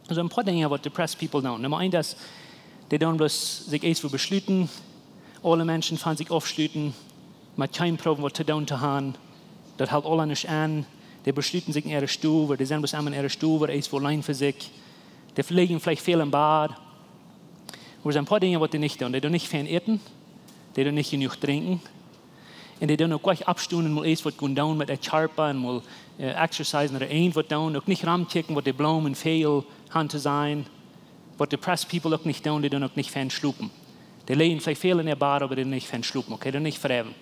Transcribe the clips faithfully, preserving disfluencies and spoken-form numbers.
Soo een poa Dinja waut depressed people doonen. Numma eent es, dee doonen bloos sikj eascht wua beschluten, aule Menschen von sikj aufschluten, met kjeen proowen waut to doonen to haben. Daut helt aula nich aun. Dee beschluten sikj en äare Stow, wua dee sent bloos emma en äare Stow, wua eascht wua auleen fa sikj. Dee lijen veleicht väl em Bad. Oba sent een poa Dinja waut dee nich doonen. Dee doonen nich väl äten. Dee doonen nich jenuach drinkjen. Un dee doonen uk nich oppstonen un mol eascht waut gonen doonen met äa Kjarpa un mol exercisen ooda irjent waut doonen. Uk nich romkjikjen waut de Bloomen un Väajel haben to sajen. Waut depressed people uk nich doonen, dee doonen uk nich väl schlopen. Dee lijen veleicht väl en äa Bad, oba dee doonen nich väl schlopen, okay? Dee doonen nich verewen.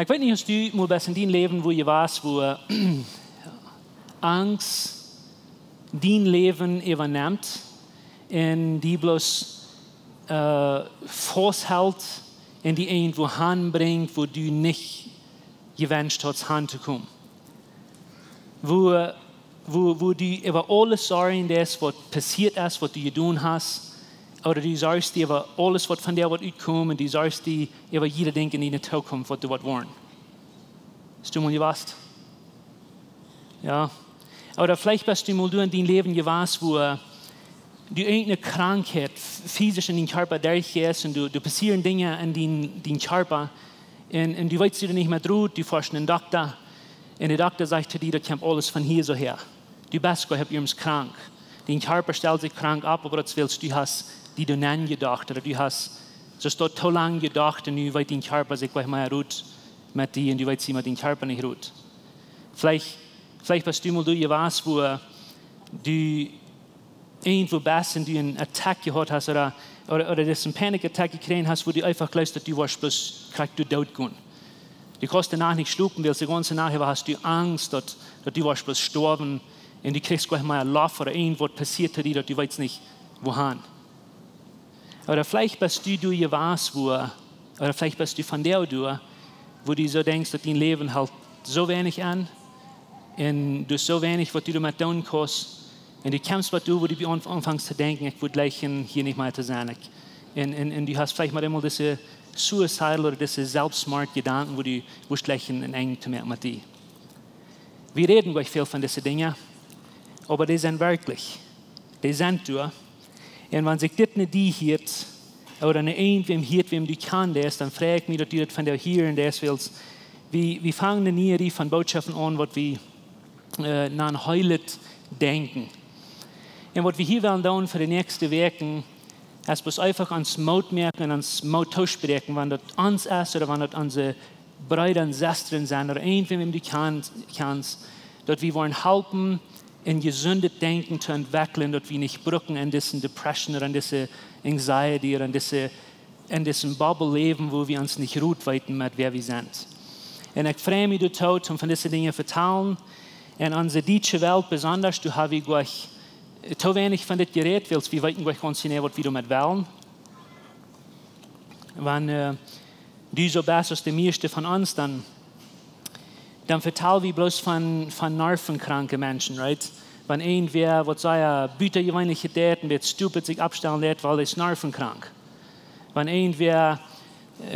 Ekj weet nich aus du mol best en dien Läwen wua du wieescht, wua Angst dien Läwen äwanemt un die bloos fausthelt un die irjent wua han brinjt wua du nich jewenscht hast han to komen. Wua du äwa aules sorjen deist waut passieet es, waut du jedonen hast, ooda du sorjst die äwa aules waut vondoag woat utkomen un du sorjst die äwa jieda Dinkj en diene Tookunft waut doa woat woaren. Best du mol jewast? Jo. Ooda veleicht best du mol doa en dien Läwen jewast wua du irjent eene Krankheit fisisch en dien Kjarpa derchjeist un doa passieren Dinja en dien Kjarpa un du weetst die nich mea rut, du foascht no een Dokta un de Dokta sajcht to die, daut kjemt aules von hia soo häa. Du best goa nich irjent krank. Dien Kjarpa stalt sikj krank opp, oba daut es wiels du hast die doa nenjedocht, ooda du hast soo daut too lang jedocht un nu weet dien Kjarpa sikj goa nich mea rut met die un du weetst die met dien Kjarpa nich rut. Veleicht best du mol doa jewast wua du irjent wua best un du een Attack jehaut hast ooda dis een Panic Attack jekjräajen hast wua du eefach jleefst daut du woascht bloos krakjt doa doot gonen. Du kaust de Nacht nich schlopen wiels de gaunze Nacht äwa hast du Angst daut du woascht bloos stoawen un du kjrichst goa nich mea Loft ooda irjent waut passieet to die daut du weetst nich wua han. Ooda veleicht best du doa jewast wua, ooda veleicht best du vondoag doa, wua du soo denkjst daut dien Läwen helt soo weinich aun un du hast soo weinich waut du doamet doonen kaust un du kjemst bat doa wua du bie aunfangst to denkjen, ekj wudd jlikjen hia nich mea to sennen. Un du hast veleicht mau eemol dise suicidal ooda dise Selfstmoordjedanken wua du wurscht jlikjen een Enj to moaken met die. Wie räden goa nich väl von dise Dinja, oba dee sent werkjlich. Dee sent doa. Un wan sikj dit no die hieet ooda no irjentwäm hieet wäm du kjanen deist, dan frei ekj mie daut du daut vondoag hieren deist wiels wie fangen ne niee Rieej von Bootschoften aun waut wie nanen heelet Denkjen. Un waut wie hia wellen doonen fa de näakjste Wäakjen es bloos eefach ons Moot moaken un ons Moot toospräakjen, wan daut ons es ooda wan daut onse Breeda un Sestren sent ooda irjentwäm wäm du kjanst, daut wie woaren halpen een jesundet Denkjen to entwekjlen, daut wie nich bruken en dise depression ooda en dise anxiety ooda en dise bubble läwen wua wie ons nich rut weeten met wäa wie sent. Un ekj frei mie doatoo toom von dise Dinja vetalen. En onse dietsche Welt besondasch, doa ha wie goa too weinich von dit jerät wiels wie weeten goa nich jeneiw waut wie doamet wellen. Wan du soo best aus de mieeschte von ons, dan vetal wie bloos von nervenkranke Menschen, right? Wan irjentwäa waut sea butajeweenlichet deit un waut stupid sikj oppstalen deit wiels dee es nervenkrank. Wan irjentwäa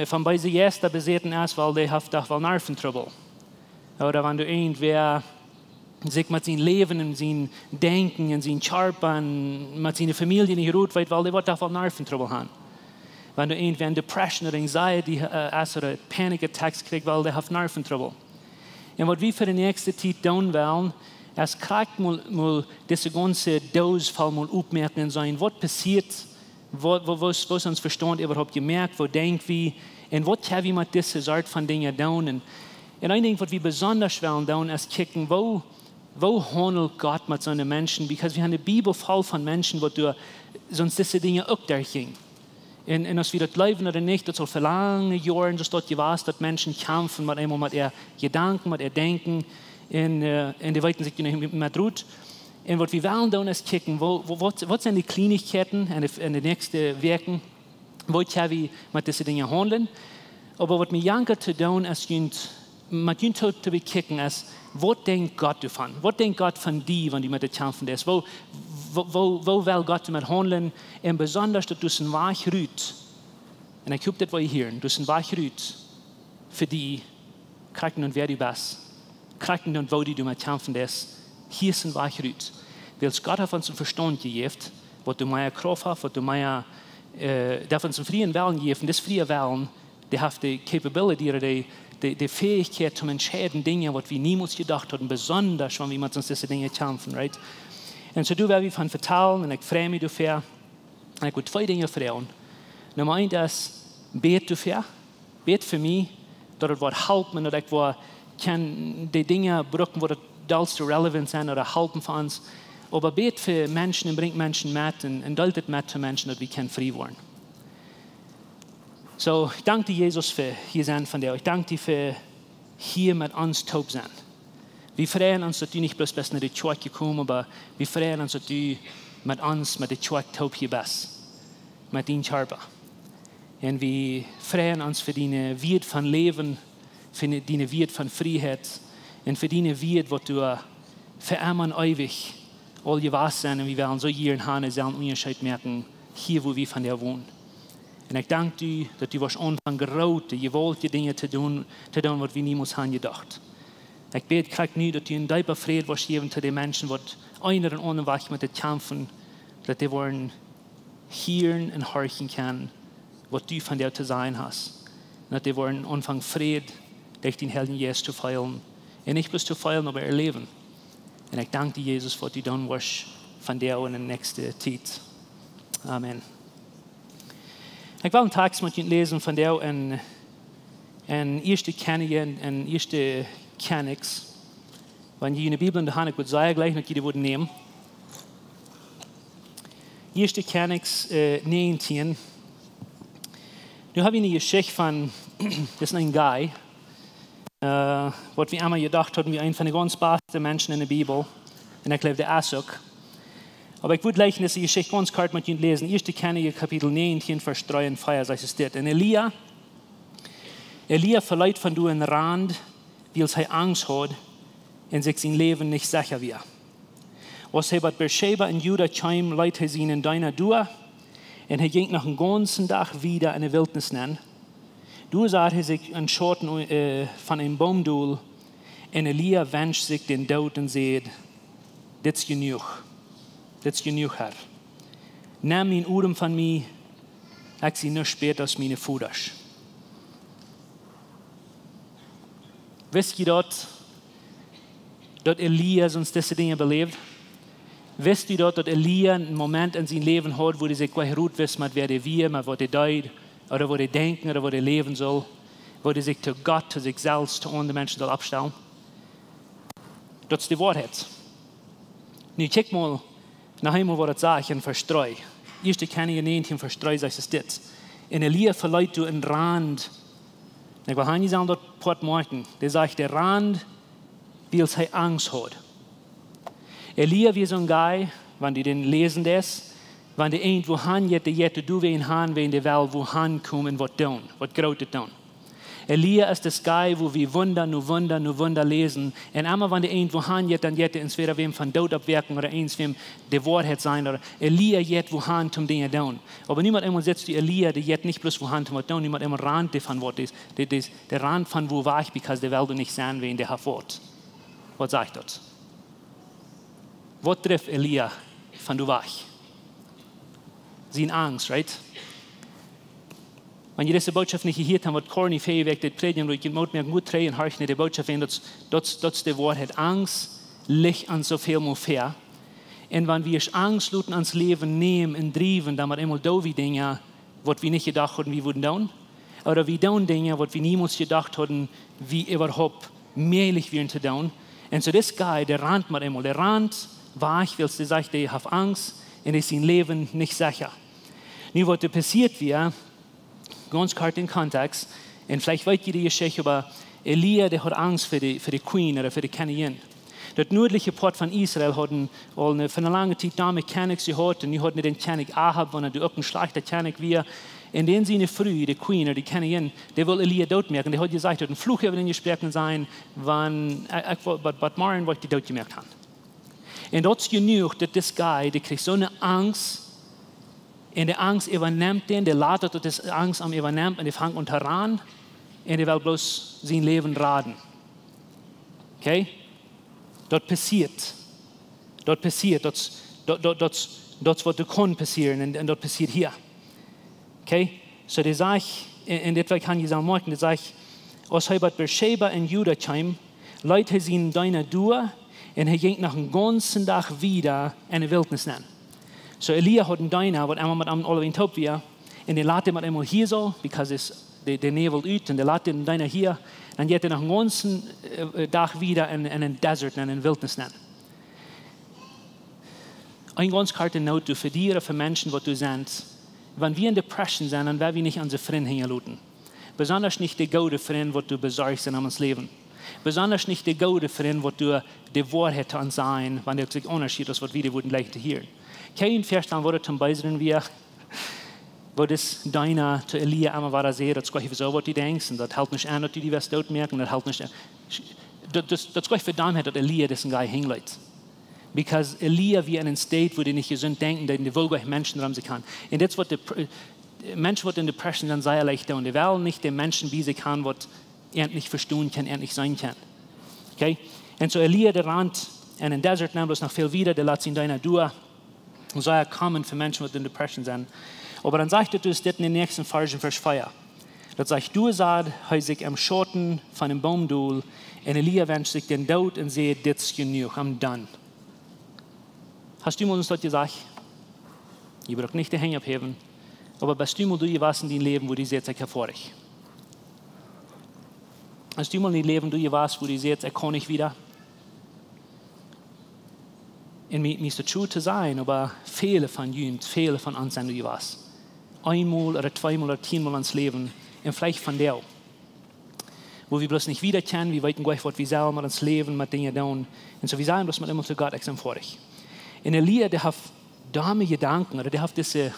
von beese Jeista besäten es wiels dee haft doch woll Nerventrubbel. Ooda wan doa irjentwäa sikj met sien Läwen un sien Denkjen un sien Kjarpa un met siene Famielje nich rut weet wiels dee woat doch woll Nerventrubbel han. Wan doa irjentwäa depression ooda anxiety es ooda panic attacks kjricht wiels dee haft Nerventrubbel. Un waut wie fa de näakjste Tiet doonen wellen es krakjt mol dise gaunze Doos voll mol oppmoaken un seenen waut passieet, woo es ons Vestaunt äwahaupt jemoakt, woo denkj wie un waut kjenn wie met dise Sort von Dinja doonen. Un een Dinkj waut wie besondasch wellen doonen es kjikjen, woo haundelt Gott met soone Menschen, because wie han de Bibel voll von Menschen waut doa soo dise Dinja uk derchjinjen. Un aus wie daut jleewen ooda nich, daut es aul fa lange Joaren soo daut jewast daut Menschen kjamfen met eemol met äa Jedanken, met äa Denkjen, un dee weeten sikj doa nich met rut. Un waut wie wellen doonen es kjikjen, waut sent de Kjlienichkjeiten en de näakjste Wäakjen, woo kjenn wie met dise Dinja haundlen. Oba waut mie jankat to doonen es junt met junt to, to bekjikjen es, waut denkjt Gott doavon? Waut denkjt Gott von die, wan du met de Tjamp von dee es? Woo, woo, woo, woo well Gott doamet haundlen? Un besonda daut du sien Wajch rut. Un ekj hop daut wie hia, du sien Wajch rut. Fa die, krakjt endoont wäa du best. Krakjt endoont woo du met Tjamp von dee es. Hia sien Wajch rut. Wiels Gott haft ons een Vestaunt jejäft, waut doa mea Krauft haft, waut doa mea, äh, daut ons een frieen Wellen jeft. Un dis frie Wellen, dee haft de capability, de, de, de Fäichkjeit to entscheiden Dinja, waut wie niemols jedocht hauden, besonda wan wie met ons dise Dinja kjamfen, right? Un soo doa woa wie von vetalen, un ekj frei mie doafäa. Un ekj well twee Dinja froagen. Numma eent es, bäd doafäa. Bäd fa mie, daut et woat halpen, daut ekj woa kjennen de Dinja brucken, waut et dollste relevant sent, ooda halpen fa ons. Oba bäd fa Menschen un brinj Menschen met un, un deelt et met to Menschen, daut wie kjennen frie woaren. Soo, ekj dank die, Jesus, fa hia sennen vondoag. Ekj dank die fa hia met ons toop sennen. Wie freien ons, daut du nich bloos best no de Kjoakj jekomen, oba wie freien ons, daut du met ons, met de Kjoakj toop hia best. Met dien Kjarpa. Un wie freien ons fa diene Wieed von Läwen, fa diene Wieed von Frieheit un fa diene Wieed, waut du, äh, fa emma un eewich aul jewast sest. Un wie wellen soo hia en Hane sellen Unjascheet moaken, hia wua wie vondoag wonen. Un ekj dank die, daut du woascht aunfangen groote, jewaultje Dinja to doonen, to doonen, waut wie niemols han jedocht. Ekj bäd krakjt nu, daut du een deepa Fräd woascht jäwen to de Menschen, waut eenen ooda aundren Wajch met dit kjamfen, daut dee woaren hieren un horchen kjennen, waut du vondoag to sajen hast. Un daut dee woaren aunfangen Fräd derch dien Heiljen Jeist to feelen. Un nich bloos to feelen, oba erläwen. Un ekj dank die, Jesus, fa waut du doonen woascht vondoag un enne näakjste Tiet. Amen. Ekj well een Tekst met junt läsen vondoag en, en Ieeschte Kjennichs un, en Ieeschte Kjennichs. Wan jie june Bibel en de Haunt haben, ekj wudd sea jleichen, daut jie dee wudden nämen. Ieeschte Kjennichs, äh, näajentieen. Nu hab wie eene Jeschicht von, daut es een guy, äh, waut wie emma jedocht hauden, wia eena von de gaunz baste Menschen enne Bibel. Un ekj jleew, dee es uk. Oba ekj wudd jleichen dise Jeschicht gaunz kort met junt läsen. Ieeschte Kjennichs, Kapitel näajentieen, Varsch dree un vea, sajcht et dit. Un Elia, Elia veleet von doa un rand, wiels hee Angst haud un sikj sien Läwen nich secha wia. Aus hee bie Beerscheba en Juda kjeem, leet hee sienen Deena doa, un hee jinkj noch een gaunzen Dach wieda enne Wiltnis nenn. Doa sad hee sikj em Schauten, äh, von een Boom dol, un Elia wenscht sikj dän Doot un säd: "Dit es jenuach. Dit es jenuach, Herr. Nem dän Odem von mie, ekj sie nuscht bäta aus miene Vodasch." Wist jie daut, daut Elia soone Dinja beläft? Wist jie daut, daut Elia een Moment en sien Läwen haud, wua hee sikj krakjt rut wist, met wäa hee wia, met waut hee deed, ooda waut hee denkjen, ooda waut hee läwen sull, wua hee sikj to Gott, to sikj selfst, to aundre Menschen sull aufstalen? Daut es de Woarheit. Nu kjikj mol, noch eemol, waut et sajcht en Varsch dree. Ieeschte Kjennichs näajentieen, Varsch dree sajcht et dit: "Un Elia veleet doa un rand." Ekj well hia nich sajen daut Poat moakjen. Dee sajcht, dee rand, wiels hee Angst haud. Elia wia soon guy, wan du dän läsen deist, wan dee irjentwua han jeit, dee jeit doa wäajen han, wäajen dee well wua han komen, waut doonen, waut Grootet doonen. Elia es dis guy, wua wie Wunda no Wunda no Wunda läsen. Un emma wan dee irjentwua han jeit, dan jeit dee entwäda wäm vom Doot oppwakjen ooda irjentwäm de Woarheit sajen. Ooda Elia jeit wua han toom Dinja doonen. Oba nu met eemol sitst du Elia, dee jeit nich bloos wua han toom waut doonen, nu met eemol rant dee von waut es. Dee, dee, dee rant von wua wajch, because dee well doa nich sennen, wäajen dee haft waut. Waut sajcht daut? Waut drift Elia von doa wajch? Siene Angst, right? Wan jie dise Bootschoft nich jehieet haben, waut Corny väaje Wäakj deed prädjen, wudd ekj junt Moot moaken, goot trigj un horcht no de Bootschoft aun, daut, daut, daut es de Woarheit. Angst licht ons soo väl mol väa. Un wan wie Angst loten ons Läwen nämen un driewen, dan met eemol doo wie Dinja, waut wie nich jedocht hauden, wie wudden doonen. Ooda wie doonen Dinja, waut wie niemols jedocht hauden, wie äwahaupt mäajlich wieren to doonen. Un soo dis guy, dee rant met eemol, dee rant wajch, wiels dee sajcht, dee haft Angst un es sien Läwen nich secha. Nu, waut doa passieet wia, gaunz kort en Kontext, un veleicht weet jie de Jeschicht, oba Elia, dee haud Angst fa de, fa de Queen ooda fa de Kjennichs. Daut nuadliche Poat von Israel hauden aul eene, fa eene lange Tiet doa Kjennichs jehaut, un nu hauden dee dän Kjennich Ahab, waut doa uk een schlajchta Kjennich wia, Un dan siene Fru, de Queen, de Kjennijin, dee wull Elia dootmoaken. Dee haud jesajcht, haud een Fluch äwa am jesproaken, sajen, wan, ekj, ekj, bie, bie morjen woa ekj die dootjemoakt haben. Un daut es jenuach, daut dis guy, dee kjricht soone Angst. Un de Angst äwanemt dän, dee lat daut, daut dise Angst am äwanemt un dee fangt aun to rannen. Un dee well bloos sien Läwen raden. Okay? Daut passieet. Daut passieet. Daut, daut, daut, daut, daut es waut doa kaun passieren un, un daut passieet hia. Okay? So, dee sajcht, un, un dit well ekj aun junt sajen, moakjen, dee sajcht, aus hee bie Beerscheba en Juda kjeem, leet hee sienen Deena doa un hee jinkj noch een gaunzen Dach wieda en de Wiltnis nenn. So, Elia haud een Deena, waut emma met am aulawäajen toop wia, un dee lat am met eemol hia soo, because es de, de Näwel ut, un dee lat dän Deena hia, dan jeit hee noch een gaunzen, äh, Dach wieda en, en een Desert, en de Wiltnis nenn. Een gaunz korte Noot doa fa die ooda fa Menschen waut doa sent. Wan wie en Depression sent, dan woa wie nich onse Frind hinjaloten. Besondasch nich de goode Frind waut doa besorcht sent om ons Läwen. Besondasch nich de goode Frind waut doa de Woarheit to ons sajen, wan dee sikj aundasch hieet aus waut wie dee wudden jleichen to hieren. Kaun jie junt väastalen waut daut toom Beesren wia, woo dis Deena to Elia emma wada säd, daut es goanich soo waut du denkjst, un daut halpt nich aun daut du die woascht dootmoaken, daut halpt nich, daut, daut, daut es goanich fa däm daut Elia disen guy hinjleet. Because Elia wia en een State wua dee nich jesunt denkjen deed, un dee wull goanich Menschen rom sikj han. Un dit es waut de Pr-, Menschen waut en Depression sent, sea leicht doonen. Dee wellen nich de Menschen bie sikj han waut an nich vestonen kjennen, an nich seenen kjennen. Okay? Un so Elia, dee rant en een Desert, nemt bloos noch väl wieda, dee lat sienen Deena doa. Un soo es et common fa Menschen waut en Depression sent. Oba dan sajcht et ons dit en dän näakjsten Varsch, en Varsch vea. Daut sajcht: Doa sad hee sikj em Schauten von een Boom dol, un Elia wenscht sikj dän Doot un säd: Dit es jenuach, I'm done. Hast du mol ons daut jesajcht? Jie brucken nich de Henj opphäwen. Oba best du mol doa jewast en dien Läwen, wua du sajchst: Ekj hab foadich? Best du mol en dien Läwen doa jewast, wua du sajchst: Ekj kaun nich wieda? Un mie, mie es daut schwoa to sajen, oba väle von junt, väle von ons sent doa jewast. Eenmol ooda tweemol ooda tieenmol en ons Läwen. Un veleicht von dee, wua wie bloos nich wieda kjennen, wie weeten goanich waut wie sellen met ons Läwen, met Dinja doonen. Un so wie sajen bloos met eemol to Gott: Ekj sie foadich. Un Elia, dee haft domme Jedanken, ooda dee haft dise,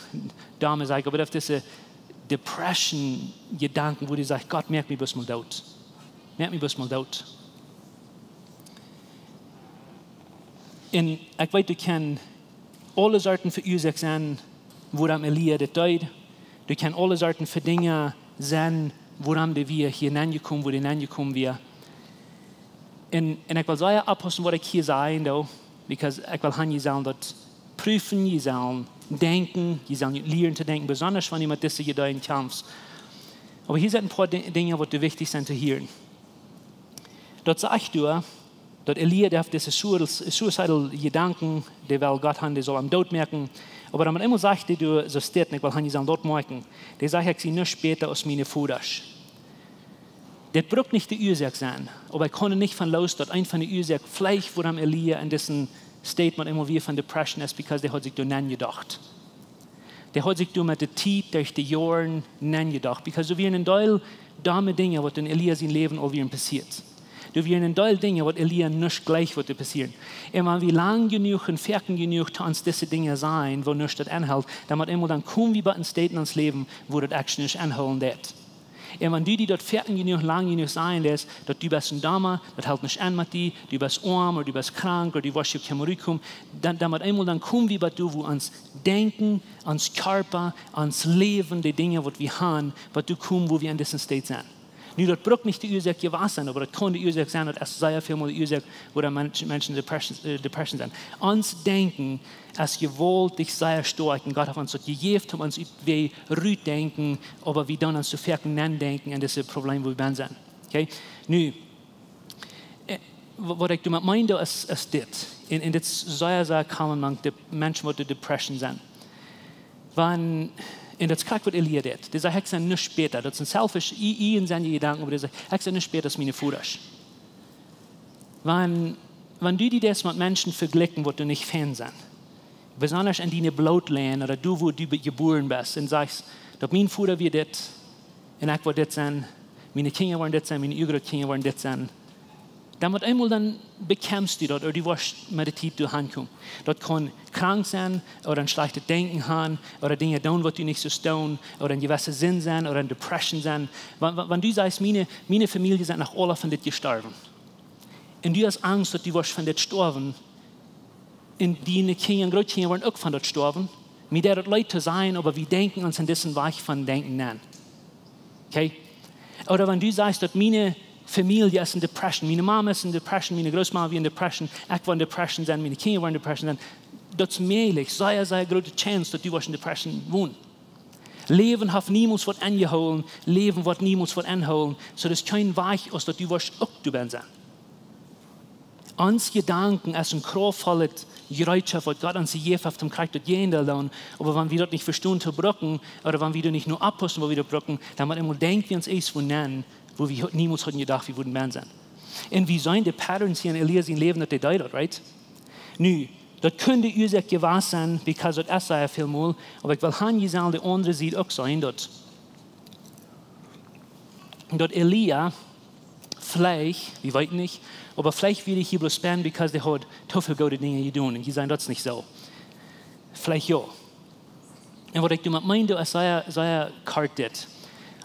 domme saj ekj, oba dee haft dise Depression Jedanken, wua dee sajcht: Gott, moak mie bloos mol doot. Moak mie bloos mol doot. Un ekj weet, doa kjennen aule Sorten von Uasoaken sennen, wuarom Elia dit deed. Doa kjennen aule Sorten von Dinja sennen, wuarom dee wia hia nenjekomen, wua dee nenjekomen wia. Un, un ekj well sea oppaussen waut ekj hia saj, though, because ekj well han, jie sellen daut prüfen, jie sellen denkjen, jie sellen lieren to denkjen, besondasch wan jie met dise Jedanken kjamft. Oba hia sent een poa Di-, Dinja waut doa wichtich sent to hieren. Daut sajcht doa, daut Elia, dee haft dise suicidal, suicidal Jedanken, dee well Gott han, dee saul am dootmoaken. Oba dan met eemol sajcht hee doa, soo steit, un ekj well han, jie sellen daut moakjen. Dee sajcht: Ekj sie nuscht bäta aus miene Vodasch. Dit brukt nich de Uasoak sennen, oba ekj kaun nich von loos, daut eent von de Uasoaken veleicht wuarom Elia en disen State met eemol wia von Depression es, because dee haud sikj doa nenjedocht. Dee haud sikj doa met de Tiet, derch de Joaren nenjedocht. Because doa wieren een Deel domme Dinja waut en Elia sien Läwen aul wieren passieet. Doa wieren een Deel Dinja waut Elia nuscht jleicht waut doa passieren. Un wan wie lang jenuach un foaken jenuach to ons dise Dinja sajen, wua nuscht daut aunhelt, dan met eemol dan komen wie bie een State en ons Läwen, wua daut actually nuscht aunhoolen deit. Un wan du die daut foaken jenuach, lang jenuach sajen latst, daut du best een Domma, daut helt nuscht aun met die, du best oam, ooda du best krank, ooda du woascht opp kjeene Rut komen, dan, dan met eemol dan komen wie bie doa, wua ons Denkjen, ons Kjarpa, ons Läwen, de Dinja waut wie han, bie doa komen, wua wie en disen State sent. Nu, daut brukt nich de Uasoak jewast sennen, oba daut kaun de Uasoak sennen, daut es sea väl mol de Uasoak, wuarom Menschen, Menschen Depression, äh, Depression sent. Ons Denkjen es jewaultich sea stoakj, un Gott haft ons daut jejäft, om ons ut, wie rut denkjen, oba wie doonen ons to foaken nendenkjen en dise Probleme, wua wie bie sent. Okay? Nu, äh, wa-, waut ekj doamet meen, daut es, es dit. Un, un dit es sea, sea common mank de Menschen waut en Depression sent. Wan, un daut es krakjt waut Elia deed. Dee säd: Ekj sie nuscht bäta. Daut sent selfish, ea-, ea-, en siene Jedanken, oba dee sajcht: Ekj sie nuscht bäta aus miene Vodasch. Wan, wan du die daut met Menschen vejlikjst, waut doa nich fein sent, besondasch en diene Bloodline ooda doa, wua du be-, jebuaren best, un sajchst, daut mien Voda wia dit, un ekj woa dit sennen, miene Kjinja woaren dit sennen, miene Uagrootkjinja woaren dit sennen. Dan met eemol dan bekjemst du daut, ooda du woascht met de Tiet doa aunkomen. Daut kaun krank sennen, ooda een schlajchtet Denkjen haben, ooda Dinja doonen, waut du nich sust doonen, ooda eene jewesse Sind sennen, ooda eene Depression sennen. Wan, wan, wan du sajchst, miene, miene Famielje sent noch aula von dit jestorwen. Un du hast Angst, daut du woascht von dit stoawen. Un diene Kjinja un Grootkjinja woaren uk von daut stoawen. Mie deit daut leet to sajen, oba wie denkjen ons en disen Wajch von denkjen aun. Okay? Ooda wan du sajchst, daut miene Famielje es en Depression, miene Mama es en Depression, miene Grootmama wia en Depression, ekj woa en Depression sennen, miene Kjinja woaren en Depression sennen, daut es mäajlich, sea, sea groote Chance, daut du woascht en Depression wonen. Läwen haft niemols waut aunjehoolen, Läwen woat niemols waut aunhoolen, soo daut es kjeen Wajch, aus daut du woascht uk doa bennen sennen. Ons Jedanken es een kraftvollet Jereetschoft, waut Gott ons jejäft haft, om krakjt daut Jäajendeel to doonen. Oba wan wie daut nich vestonen to brucken, ooda wan wie doa nich no oppaussen, waut wie doa brucken, dan met eemol denkj wie ons eent woo nenn, woo wie niemols hauden jedocht, wie wudden bennen sennen. Un wie seenen de Patterns hia en Elia sien Läwen, daut hee deed daut, right? Nu, daut kunn de Uasoak jewast sennen, because daut es sea väl mol, oba ekj well han, jie sellen de aundre Sied uk seenen, daut daut Elia veleicht, wie weeten nich, oba veleicht wia hee hia bloos bennen, because dee haud too väl goode Dinja jedonen. Un jie sajen, daut es nich soo. Veleicht jo. Un waut ekj doamet meen, daut es sea, sea kort dit.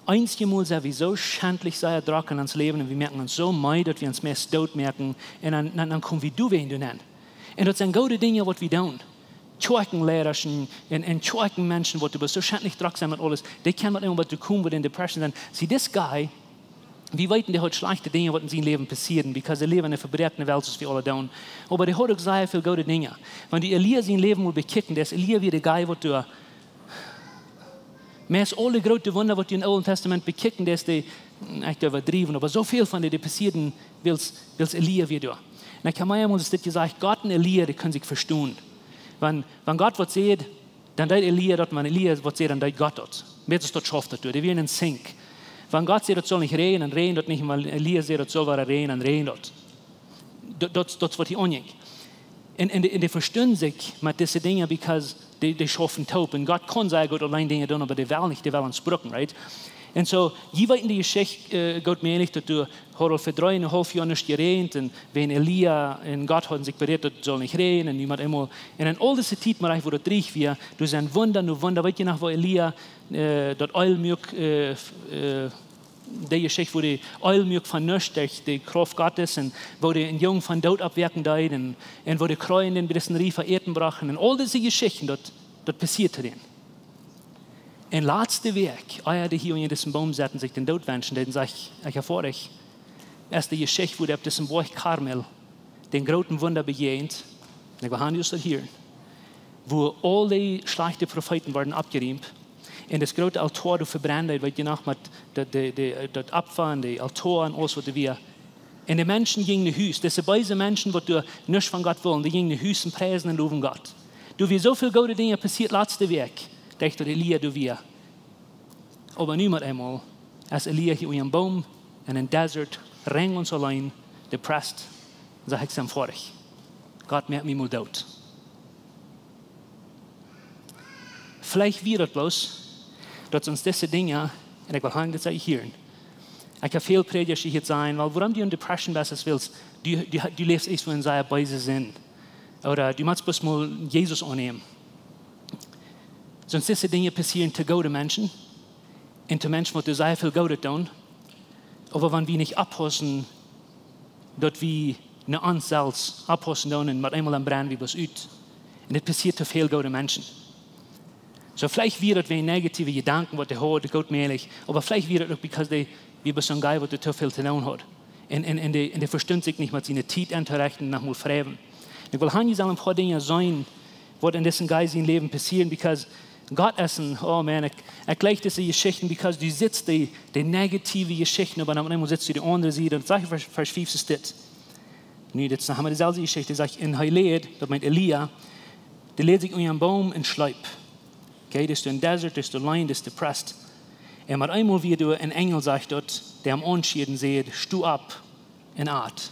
Eenjemol sent wie soo schentlich sea drock en ons Läwen un wie moaken ons soo meed, daut wie ons meist doot moaken. Un dan, dan, dan komen wie doawäajen doa nenn. Un daut sent goode Dinja, waut wie doonen. Kjoakjenleida un, un, un Kjoakjenmenschen, waut doa soo schentlich drock sent met aules, dee kjennen met eemol doa komen, waut en Depression sent. See, this guy, wie weeten, dee haud schlajchte Dinja, waut en sien Läwen passieeden, because dee läwd en eene vebroakne Welt, soo aus wie aula doonen. Oba dee haud uk sea väl goode Dinja. Wan du Elia sien Läwen mol bekjikjst, dan es Elia wia de guy, waut doa meist aule groote Wunda, waut du em Oolen Tastament bekjikjst, dan es dee, ekj doo äwadriewen, oba soo väl von dee, dee passieeden, wiels, wiels Elia wia doa. Un ekj hab mie eemol dit jesajcht, Gott un Elia, dee kunnen sikj vestonen. Wan, wan Gott waut sajcht, dan deed Elia daut, wan Elia waut sajcht, dan deed Gott daut. Meist es daut, schauft daut doa. Dee wieren en sync. Wan Gott sajcht, daut saul nich räajnen, dan räajent daut nich, un wan Elia sajcht, daut saul wada räajnen, dan räajent daut. Daut, daut, daut es waut hia aunjinkj. Un, un dee, un dee vestunden sikj met dise Dinja, because dee, dee schaufen toop. Un Gott kaun sea goot auleen Dinja doonen, oba dee well nich, dee well ons brucken, right? Un soo, jie weeten de Jeschicht, äh, goot mäajlich, daut doa haud aul fa dree un een haulf Joa nich jeräajent, un wäajen Elia un Gott hauden sikj berät, daut saul nich räajnen, un nu met eemol. Un en aul dise Tiet, mau wua daut dreich wia, doa sent Wunda no Wunda. Weet jie noch, woo Elia, äh, daut Eel muak, äh, f-, äh, dee Jeschicht, woo dee Eel muak von nuscht derch de Krauft Gottes, un woo dee een Jung vom Doot oppwakjen deed, un, un woo dee Kjreien dän bie disen Riefa Äten brochten, un aul dise Jeschichten, daut, daut passieed to dän. Un latste Wäakj, ea dee hia unja disen Boom sauten, sikj dän Doot wenschen deeden, sajcht, ekj hab fa junt, es de Jeschicht, woo dee opp disen Boajch Karmel dän grooten Wunda bejäajent, un ekj well han, jie daut hieren, woo aul dee schlajchte Profeeten worden oppjeriemt, un daut groote Altoa doa vebrennt, weet jie noch, met daut, de, de, daut Opfa un de Altoa un aules, waut doa wia. Un de Menschen jinjen no Hus. Dise beese Menschen, waut doa nuscht von Gott wullen, dee jinjen no Hus un priesden un lowen Gott. Doa wia soo väl goode Dinja passieet latste Wäakj, derch daut Elia doa wia. Oba nu met eemol, es Elia hia unja een Boom en een Desert, rein un auleen, depressed, sajcht hee, ekj sie foadich. Gott, moak mie mol doot. Veleicht wia daut bloos, daut ons dise Dinja, un ekj well han, daut see hieren. Ekj hab väl Prädjasch jehieet sajen, wiels wuarom du en Depression best, es wiels du, du, du läfst ieescht woo en sea beese Sind. Ooda du motst bloos mol Jesus aunnämen. Sonst dise Dinja passieren to goode Menschen un to Menschen, waut doa sea väl Goodet doonen. Oba wan wie nich oppaussen, daut wie no ons selfst oppaussen doonen, un met eemol dan brennen wie bloos ut. Un dit passieet to väl goode Menschen. Soo, veleicht wia daut wäajen negative Jedanken, waut dee hauden, goot mäajlich, oba veleicht wia daut uk, because dee, wia bloos een guy, waut doa too väl to doonen haud. Un, un, un dee, un dee vestunt sikj nich met siene Tiet entorechten, noch mol fräwen. Ekj well han, jie sellen een poa Dinja seenen, waut en disen guy sien Läwen passieren, because Gott es een, oh man, ekj, ekj jleich dise Jeschichten, because du sitst dee, dee negative Jeschichten, oba dan eemol sitst du dee aundre Sied, un daut sajcht Varsch, Varsch fief es dit. Nu, dit es noch emma deeselwje Jeschicht, sajcht, un hee läd, daut meent Elia, dee läd sikj unja een Boom un schleep. Okay, dee es en Desert, dee es auleen, dee es depressed. Un met eemol wia doa een Enjel, sajcht daut, dee am aunschieed un säd, sto opp un at.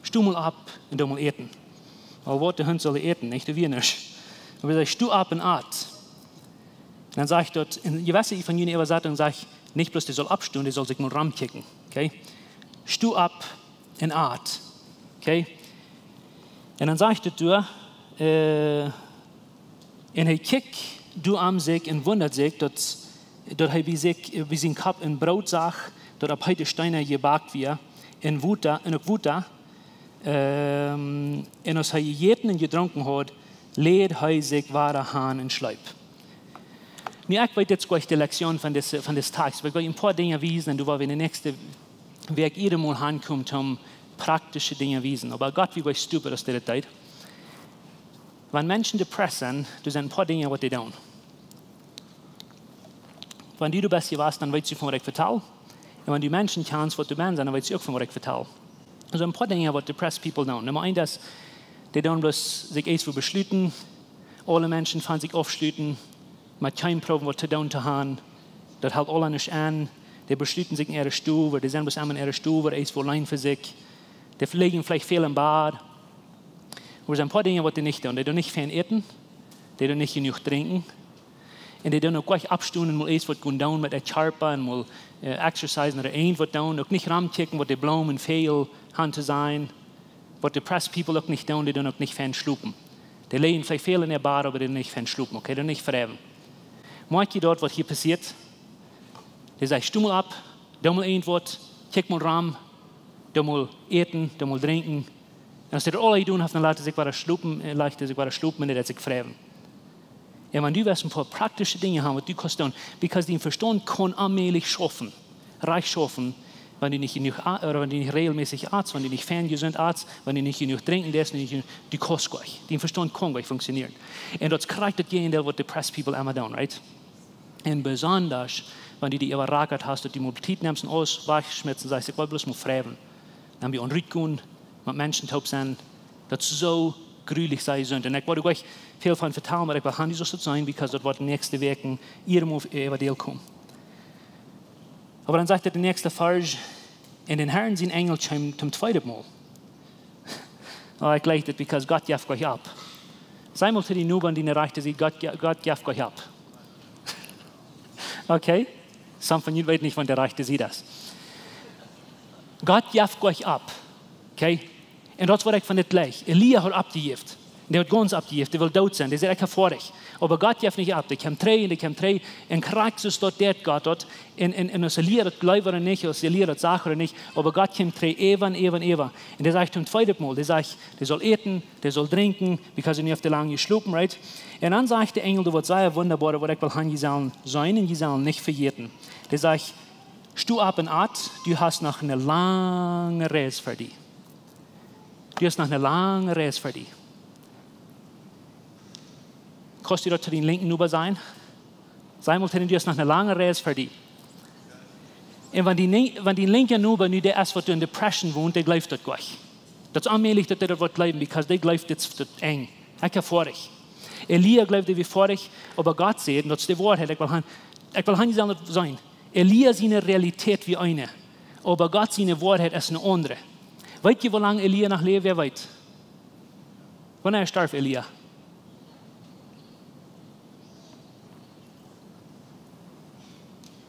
Sto mol opp un doo mol äten. Oba waut de Hunt sull äten, nich? Doa wia nuscht. Oba hee säd, sto opp un at. Un dan sajcht daut, un jie weeten, von june Äwasatunk sajcht, nich bloos dee sull oppstonen, dee sull sikj mol romkjikjen. Okay? Sto opp un at. Okay? Un dan sajcht et doa, äh, un hee kjikjt doa om sikj un wundat sikj, daut, daut hee bie sikj, bie sien Kopp een Broot sach, daut opp heete Steena jebakt wia, un Wota, un uk Wota. Ähm, un aus hee jejäten un jedrunken haud, läd hee sikj wada han un schleep. Nu, ekj weet, dit es nich de Lektion von dise, von disen Tekst, oba ekj well een poa Dinja wiesen, un doa woa wie de näakjste Wäakj ieda Mol hankomen, om praktische Dinja wiesen. Oba Gott, woo stupid es dit Tiet. Wan Menschen depressed sent, doa sent een poa Dinja, waut dee doonen. Wan du doa best jewast, dan weetst du, von waut ekj vetal. Un wan du Menschen kjanst, waut doa benen sent, dan weetst du uk, von waut ekj vetal. Doa sent een poa Dinja, waut depressed people doonen. Numma eent es, dee doonen bloos sikj eent fa beschluten. Aule Menschen von sikj aufschluten. Met kjeen proowen waut to doonen to haben. Daut helt aula nich aun. Dee beschluten sikj en äare Stow, ooda dee sent bloos emma en äare Stow, ooda eent fa auleen fa sikj. Dee lijen veleicht väl em Bad. Oba doa sent een poa Dinja, waut dee nich doonen. Dee doonen nich väl äten. Dee doonen nich jenuach drinkjen. Un dee doonen uk nich oppstonen un mol eent waut gonen doonen met äa Kjarpa un mol, äh, exercisen ooda irjent waut doonen. Uk nich romkjikjen, waut de Bloomen väl han to sajen. Waut depressed people uk nich doonen, dee doonen uk nich fein schlopen. Dee lijen veleicht väl en äa Bad, oba dee doonen nich fein schlopen, okay? Dee doonen nich fräwen. Moakj jie daut, waut hia passieet? Dee sajcht: "Sto mol opp, doo mol irjent waut, kjikj mol rom, doo mol äten, doo mol drinkjen." Un aus dee daut aula jedonen haft, dan lat dee sikj wada schlopen, äh, lat dee sikj wada schlopen un dee deit sikj fräwen. Un wan du west een poa praktische Dinja haben, waut du kaust doonen, because dien Vestaunt kaun onmäajlich schaufen, rajcht schaufen, wan du nich jenuach a-, ooda wan du nich rejelmässich atst, wan du nich fein jesunt atst, wan du nich jenuach drinkjen deist, nich jenuach, du kaust nich. Dien Vestaunt kaun nich funktionieren. Un daut es krakjt daut Jäajendeel, waut depressed people emma doonen, right? Un besonda, wan du die äwarakat hast, daut du mol Tiet nemst un aules wajchschmietst un sajchst: "Ekj well bloos mol fräwen." Dan bie onrut gonen, met Menschen toop sennen, daut es soo grulich, soo jesunt. Un ekj wull uk nich väl von vetalen, oba ekj well han, woo daut saul sennen, because daut woat de näakjste Wäakj hia mol äwa deel komen. Oba dan sajcht et de näakjste Varsch: "Un dän Herrn sien Enjel kjeem toom tweeden Mol." Oh, ekj leew dit, because Gott jeft nich opp. Saj mol to dien Noba, dee rajchte Sied: "Gott je-, Gott jeft nich opp." Okay? Some von junt weeten nich, waut de rajchte Sied es. Gott jeft nich opp. Okay? Un daut es waut ekj von dit leew. Elia haud oppjejäft. Dee haud gaunz oppjejäft. Dee wull doot sennen. Dee säd: "Ekj hab foadich." Oba Gott jeft nich opp. Dee kjemt trigj un dee kjemt trigj. Un krakjt soo es daut, daut Gott daut. Un, un, un aus Elia daut jleewd ooda nich, aus Elia daut sach ooda nich, oba Gott kjemt trigj äwa un äwa un äwa. Un dee sajcht toom tweeden Mol, dee sajcht, dee saul äten, dee saul drinkjen, because hee haft too lang jeschlopen, right? Un dan sajcht de Enjel doa waut sea wundaboaret, waut ekj well han, jie sellen seenen un jie sellen nich vejäten. Dee sajcht: "Sto opp un at, du hast noch eene lange Reis ver die. Du hast noch eene lange Reis ver die." Kaust du daut to dien linkjen Noba sajen? Saj mol to dän: "Du hast noch eene lange Reis ver die." Un wan dee, wan dien linkja Noba nu dee es, waut doa en depression wont, dee jleeft daut nich. Daut es onmäajlich, daut dee daut woat jleewen, because dee jleeft, dit es daut Enj. Ekj hab foadich. Elia jleewd, dee wia foadich, oba Gott säd, un daut es de Woarheit, ekj well han, ekj well han, jie sellen daut seenen. Elia siene Realität wia eene, oba Gott siene Woarheit es eene aundre. Weet jie, woo lang Elia noch läwd? Wäa weet? Wanea storf Elia?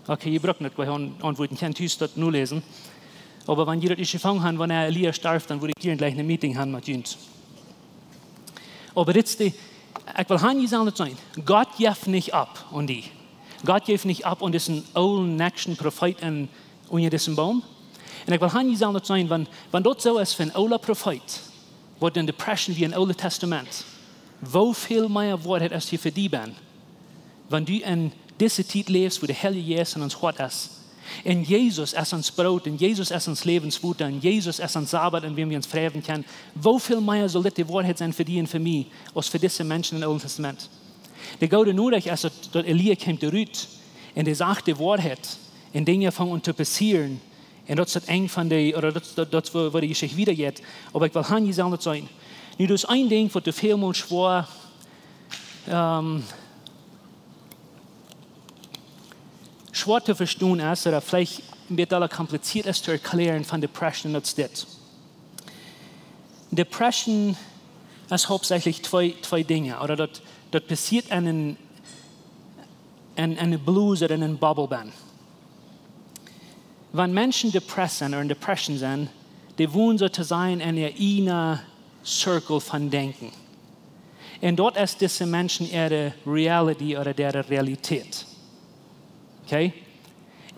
Okay, jie brucken daut nich aun-, auntwuaden, jie kjennen tus daut noläsen. Oba wan jie daut ieescht jefungen haben, wanea Elia storf, dan wudd ekj hia jlikj een Meeting haben met junt. Oba dit es de, ekj well han, jie sellen daut seenen. Gott jeft nich opp aun die. Gott jeft nich opp aun disen oolen, nakjten Profeet en, unja disen Boom. Un ekj well han, jie sellen daut seenen, wan, wan daut soo es fa een oola Profeet, waut en depression wia em Oolen Tastament, woo väl mea Woarheit es hia fa die, Ben, wan du en dise Tiet läfst, wua de Heilje Jeist en ons Hoat es. Un Jesus es ons Broot, un Jesus es ons Läwenswota, un Jesus es ons Sabat, aun wäm wie ons fräwen kjennen. Woo väl mea saul dit de Woarheit sennen fa die un fa mie, aus fa dise Menschen em Oolen Tastament? De goode Norecht es, daut, daut Elia kjeem trigj, un dee sach de Woarheit, un Dinja fungen aun to passieren, un daut es daut Enj von de, ooda daut, daut, daut es woo, woo de Jeschicht wieda jeit. Oba ekj well han, jie sellen daut seenen. Nu, daut es een Dinkj, waut doa väl mol schwoa, ähm, schwoa to vestonen es, ooda veleicht een bät kompliziert es to erkjlären von depression, daut es dit. Depression es hauptsächlich twee, twee Dinja, ooda daut, daut passieet en een, en, en eene Blose ooda en eene Bubble benn. Wan Menschen depressed sent ooda en depression sent, Dee wonen soo to sajen en äa ieejna circle von Denkjen. Un daut es dise Menschen äare reality ooda äare Realität. Okay?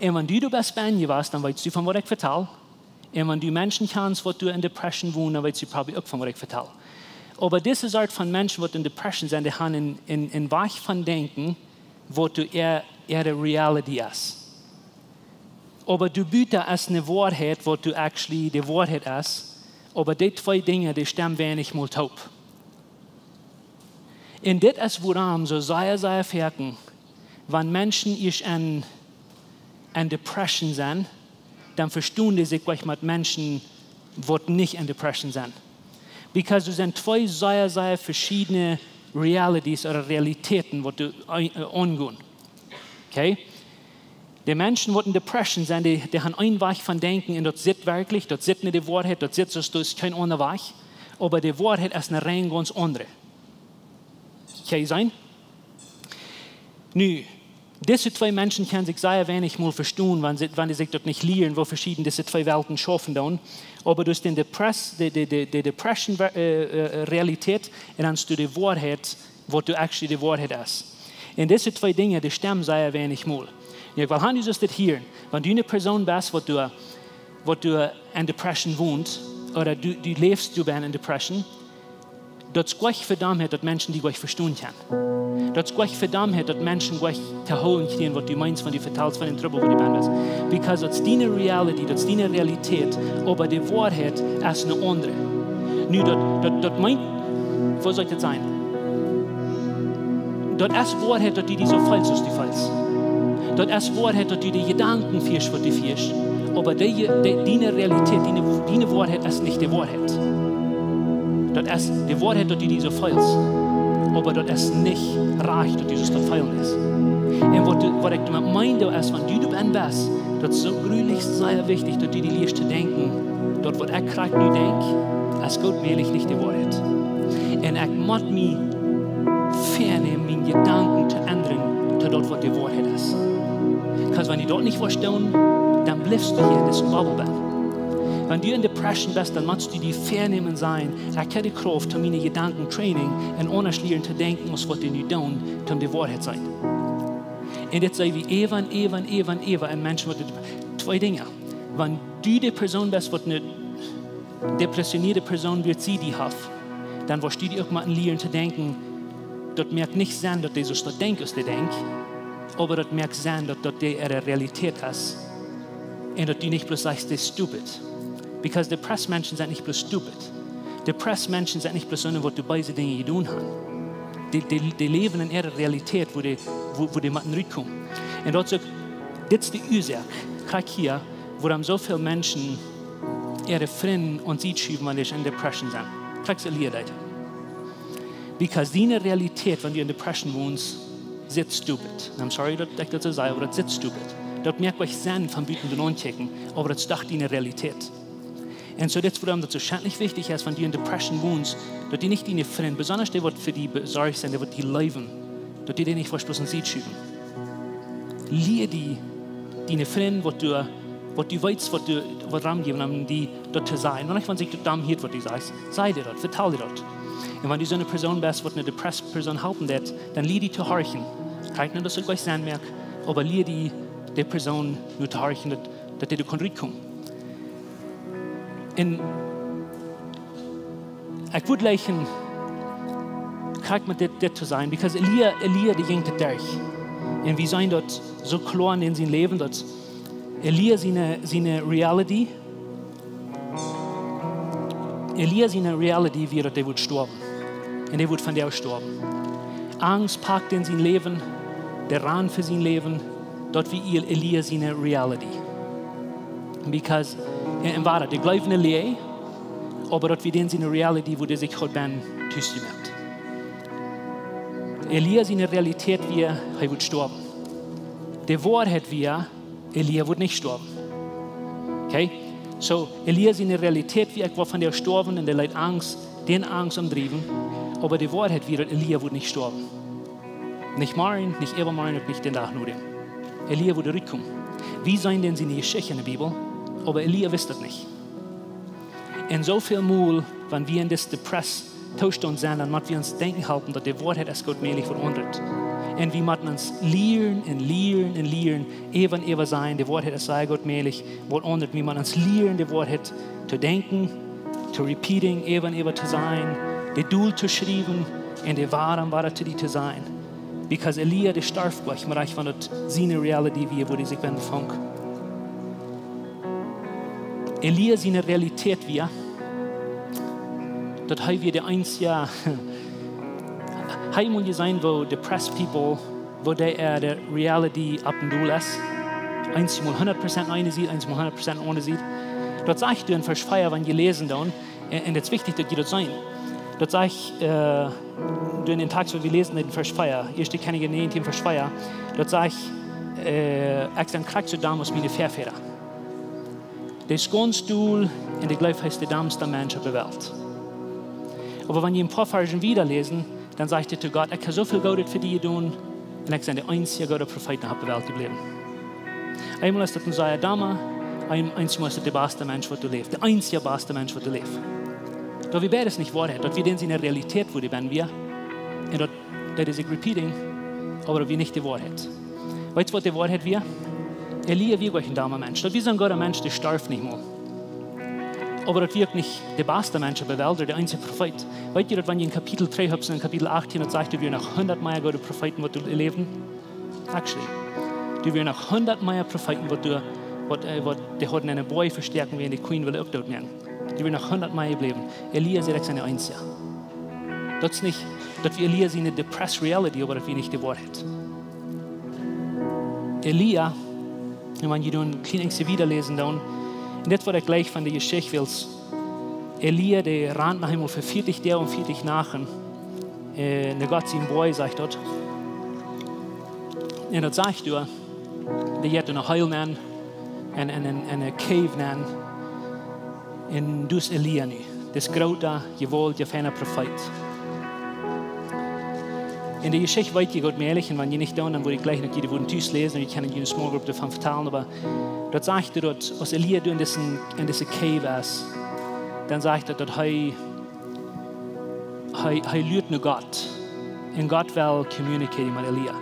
Un wan du doa best benn jewast, dan weetst du von waut ekj vetal. Un wan du Menschen kjanst waut doa en depression wonen, dan weetst du probably uk von waut ekj vetal. Oba dise Sort von Menschen waut en depression sent, dee han en, en, en Wajch von Denkjen waut doa äa, äare reality es. Oba doa buta es ne Woarheit waut doa actually de Woarheit es. Oba dee twee Dinja, dee stemmen weinich mol toop. Un dit es wuarom soo sea, sea foaken, wan Menschen ieescht en, en depression sent, dan vestonen dee sikj nich met Menschen waut nich en depression sent. Because doa sent twee sea, sea veschiedne realities ooda Realitäten waut doa, äh, aungonen. Okay? De Menschen waut en depression sent, dee, dee han een Wajch von Denkjen un daut sitt werkjlich, daut sitt no de Woarheit, daut sitt soo, daut es kjeen aundra Wajch. Oba de Woarheit es ne rein gaunz aundre. Kjenn jie seenen? Nu, dise twee Menschen kjennen sikj sea weinich mol vestonen, wan see, wan dee sikj daut nich lieren, woo veschieden dise twee Welten schaufen doonen. Oba doa es de depress-, de, de, de, de depression, äh, äh, Realität un dan es doa de Woarheit, waut doa actually de Woarheit es. Un dise twee Dinja, dee stemmen sea weinich mol. Nu, ekj well han, du sust dit hieren. Wan du ne Persoon best, waut doa, waut doa en depression wont, ooda du, du läfst doa bie en depression, daut es nich fa doamet daut Menschen die nich vestonen kjennen. Daut es nich fa doamet daut Menschen nich to hieren kjrieen waut du meenst, wan du vetalst von dän Trubbel waut du benn best. Because daut es diene reality, daut es diene Realität, oba de Woarheit es ne aundre. Nu, daut, daut, daut meent, woo saul ekj daut sajen? Daut es Woarheit daut du die soo feelst aus du feelst. Daut es Woarheit daut du de Jedanken fieescht waut du fieescht. Oba de, de, diene Realität, diene, diene Woarheit es nich de Woarheit. Daut es de Woarheit daut du die soo feelst. Oba daut es nich rajcht daut du soo daut feelen deist. Un waut du, waut ekj doamet meen, daut es, wan du doa benn best, daut es soo grulich sea wichtich daut du die lieescht to denkjen, daut waut ekj krakjt nu denkj, es goot mäajlich nich de Woarheit. Un ekj mott mie väanämen, miene Jedanken to endren to daut waut de Woarheit es. Because wan du daut nich woascht doonen, dan blifst du hia en dise Bubble benn. Wan du en depression best, dan motst du die väanämen, sajen: Ekj hab de Krauft om miene Jedanken trainen un aundasch lieren to denkjen aus waut dee nu doonen, om de Woarheit sennen. Un dit saj wie äwa un äwa un äwa un äwa en Menschen waut, twee Dinja. Wan du de Persoon best waut ne depressionierte Persoon, waut see die haft, dan woascht du die uk motten lieren to denkjen, daut moakt nich Senn daut dee soo daut denkjt aus dee denkjt, oba daut moakt Senn daut daut de äare Realität es. Un daut du nich bloos sajchst, dee es stupid. Because depressed Menschen sent nich bloos stupid. Depressed Menschen sent nich bloos soone waut de beese Dinja jedonen haben. Dee, dee, dee läwen en äare Realität, wua dee, wua, wua dee motten rutkomen. Un daut es uk, dit es de Uasoak, krakjt hia, wuarom soo väl Menschen äare Frind aun Sied schuwen, wan dee en depression sent. Krakjt soo Lied daut. Because diene Realität, wan du en depression wonst, sitt stupid. I'm sorry daut ekj daut soo saj, oba daut sitt stupid. Daut moakt nich Senn von buten doa aunkjikjen, oba daut es doch diene Realität. Un soo, dit es wuarom daut soo schrakjlich wichtich es, wan du en depression wonst, daut du nich diene Frind, besonda dee waut fa die besorcht sent, dee waut die leewen, daut du dee nich vestonen, aun Sied schuwen. Lia die, diene Frind, waut du, waut du weetst, waut du, waut Rum jäwen, om die daut to sajen. Wan nich, wan sikj daut domm hieet waut du sajchst, saj dee daut, vetal dee daut. Un wan du soone Persoon best waut ne depressed Persoon halpen deit, dan lia die to horchen. Kjikj, daut es uk nich Senn moakt, oba lia die de Persoon nu to horchen, daut, daut dee doa kaun rutkomen. Un ekj wudd jleichen, krakjt met dit, dit to sajen, because Elia, Elia, dee jinkj daut derch. Un wie seenen daut soo kloa en sien Läwen, daut Elia siene, siene reality, Elia siene reality wia daut hee wudd stoawen. Un hee wudd vondoag stoawen. Angst pakt en sien Läwen, de Ran fa sien Läwen, daut wia Elia siene reality. Because, un, un wia daut, dee jleewd en Läajen, oba daut wia dän siene reality, wua dee sikj haud benn tus jemoakt. Elia siene Realität wia, hee wudd stoawen. De Woarheit wia, Elia wudd nich stoawen. Okay? Soo, Elia siene Realität wia, ekj woa vondoag stoawen, un dee leet Angst, dän Angst omdriewen, oba de Woarheit wia daut Elia wudd nich stoawen. Nich morjen, nich äwamorjen, uk nich dän Dach no däm. Elia wudd rutkomen. Wie seenen dän siene Jeschicht en de Bibel, oba Elia wist daut nich. Un soo väl mol, wan wie en dis depressed Toostaunt sent, dan mott wie ons denkjen halpen, daut de Woarheit es goot mäajlich waut aundret. Un wie motten ons lieren un lieren un lieren, äwa un äwa sajen, de Woarheit es sea goot mäajlich waut aundret. Wie motten ons lieren, de Woarheit to denkjen, to repeating, äwa un äwa to sajen, de dol to schriewen un de woarem wada to die to sajen. Because Elia, dee storf goanich, mau rajcht wan daut siene reality wia, wua dee sikj bennen befunk. Elia siene Realität wia, daut hee wia de eensja, hee mott je seenen, woo depressed people, woo dee äare reality opp un dol es. Eensjemol hundat Prozent eene Sied, eensjemol hundat Prozent aundre Sied. Daut sajcht doa en Varsch vea, wan jie läsen dan, un, un daut es wichtich, daut jie daut seenen. Daut sajcht, äh, doa en dän Takjst, waut wie läsen, en Varsch vea, Ieeschte Kjennichs näajentieen, Varsch vea, daut sajcht, äh, ekj sie krakjt soo domm aus miene Väavodasch. Dee es gaunz dol un dee jleeft, hee es de dommsta Mensch opp de Welt. Oba wan jie en poa Varschen wieda läsen, dan sajcht hee to Gott: "Ekj hab soo väl Goodet fa die jedonen un ekj sie de eensja goode Profeet opp de Welt jebläwen." Eemol es daut een sea domma, een, eensjemol es daut de basta Mensch, waut doa läft. De eensja basta Mensch, waut doa läft. Daut wia beides nich Woarheit. Daut wia dän siene Realität, wua dee bennen wia. Un daut, daut es sikj repeating, oba daut wia nich de Woarheit. Weetst, waut de Woarheit wia? Elia wia goanich een domma Mensch. Daut wia soon gooda Mensch, dee storf nich mol. Oba daut wia uk nich de basta Mensch opp de Welt ooda de eensja Profeet. Weetst du, daut wan jie en Kapitel twee hupsen, en Kapitel achtieen, daut sajcht, doa wieren noch hundat mea goode Profeeten, waut doa läwden? Actually. Doa wieren noch hundat mea Profeeten, waut doa, waut, äh, waut, dee hauden en een Boajch vestäakjen, wiels de Queen wull uk doot moaken. Doa wieren noch hundat mea jebläwen. Elia säd: "Ekj sie de eensja." Daut es nich, daut wia Elia siene depressed reality, oba daut wia nich de Woarheit. Elia, un wan jie dan een kjlien bät wieda läsen dan, un dit woat jlikj von de Jeschicht, wiels Elia, dee rant noch eemol fa vieetich Doag un vieetich Nachten, äh, no Gott sien Boajch, sajcht daut. Un daut sajcht doa, dee jeit doa ne Hel nenn, en, en, en, en ne cave nenn. Un doa es Elia nu. Dis groota, jewaultja, feina Profeet. Un de Jeschicht weet jie goot mäajlich, un wan jie nich doonen, dan woa ekj jlikj noch jie de Wieed tus läsen, un jie kjennen en june small group doavon vetalen, oba daut sajcht doa, daut aus Elia doa en dise, en dise cave es, dan sajcht daut, daut hee, hee, hee luat no Gott. Un Gott well communicate met Elia.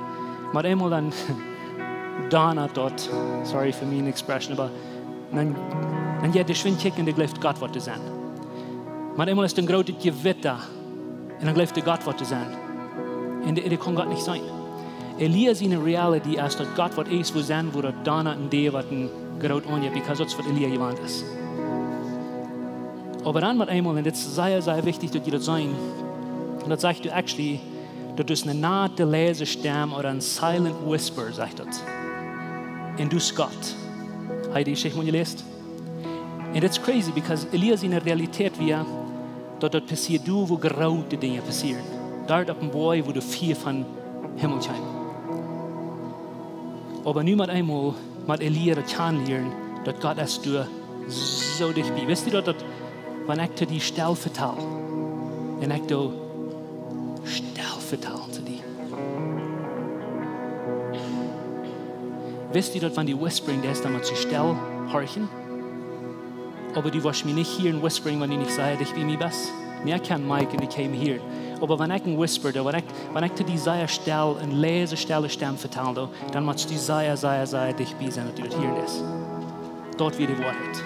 Mau eemol dan, dan daut, sorry fa miene expression, oba dan, dan jeit dee schwind kjikjen un dee jleeft Gott woat doa sennen. Mau eemol es een grootet Jewitta un dan jleeft dee Gott woat doa sennen. Un dee, dee kaun Gott nich seenen. Elia siene reality es, daut Gott woat ieescht wua sennen, wua daut donnat un dee woat een groot aunjeit, because daut es, waut Elia jewant es. Oba dan met eemol, un dit es sea, sea wichtich, daut jie daut seenen, un daut sajcht doa actually, daut es eene nate, leise Stemm ooda een silent whisper, sajcht daut. Un daut es Gott. Hab jie de Jeschicht mol jeläsen? Un daut es crazy, because Elia siene Realität wia, daut daut passieet doa, wua groote Dinja passieren. Doa opp een Boajch, wua de Fia vom Himmel kjeem. Oba nu met eemol mott Elia daut kjanen lieren, daut Gott es doa soo dicht bie. Weetst du daut, daut, wan ekj to die stell vetal, un ekj doo stell vetalen to die. Weetst du daut, wan du whispering deist, dan motst du stell horchen? Oba du woascht mie nich hieren whispering, wan du nich sea dicht bie mie best. Mie kaun Mike en de cave hieren. Oba wan ekj een whisper doo, wan ekj, wan ekj to die sea stell, eene leise, stelle Stemm vetalen doo, dan motst du sea, sea, sea dicht bie sennen, daut du daut hieren deist. Daut wia de Woarheit.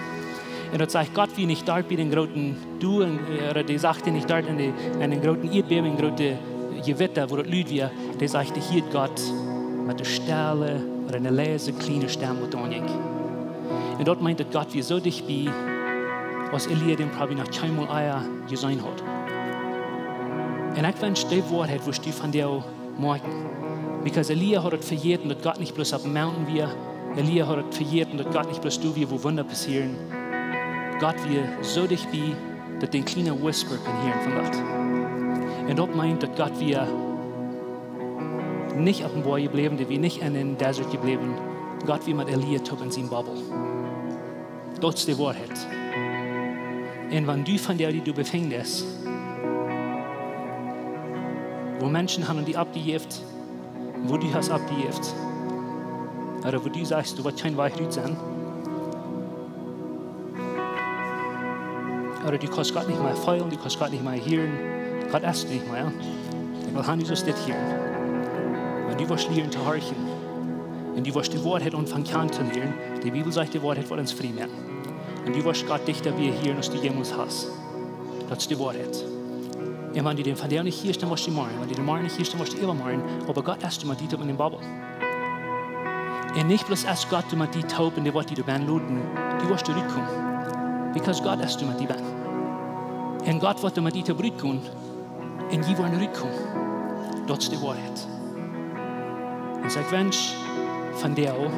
Un daut sajcht, Gott wia nich doa bie dän grooten Dun, äh, ooda dee sach dee nich doa en de, en dän grooten Ieedbäben, en groote Jewitta, wua daut lud wia, dee sajcht, dee hieed Gott met de stelle, ooda eene leise, kjliene Stemm, waut aunjinkj. Un daut meent, daut Gott wia soo dicht bie, aus Elia dän probably noch kjeenmol ea jeseenen haud. Un ekj wensch, dee Woarheit wurscht du vondoag moakjen. Because Elia haud daut vejäten, daut Gott nich bloos opp een mountain wia. Elia haud daut vejäten, daut Gott nich bloos doa wia, wua Wunda passieren. Gott wia soo dicht bie, daut dee een kjliena whisper kunn hieren von Gott. Un daut meent, daut Gott wia nich opp een Boajch jebläwen, dee wia nich en een desert jebläwen. Gott wia met Elia toop en siene bubble. Daut es de Woarheit. Un wan du vondoag die doa befindst, wua Menschen haben die oppjejäft, wua du hast oppjejäft, ooda wua du sajchst, du woascht kjeen Wajch rut sennen, Ooda du kaust Gott nich mea feelen, du kaust Gott nich mea hieren. Gott es nich mea. Ekj well han, du sust dit hieren. Wan du woascht lieren to horchen, un du woascht de Woarheit aunfangen kjanen to lieren, de Bibel sajcht, de Woarheit woat ons frie moaken. Un du woascht Gott dichta bie hieren, aus du jemols hast. Daut es de Woarheit. Un wan du dän vondoag nich hieescht, dan woascht du morjen. Wan du dän morjen nich hieescht, dan woascht du äwamorjen. Oba Gott es doa met die toop en dän Babbel. Un nich bloos es Gott doa met die toop un dee woat die doa bennen loten, du woascht doa rutkomen. Because Gott es doa met die bennen. Un Gott woat doa met die toop rutkomen. Un jie woaren rutkomen. Daut es de Woarheit. Un soo, ekj wensch, vondoag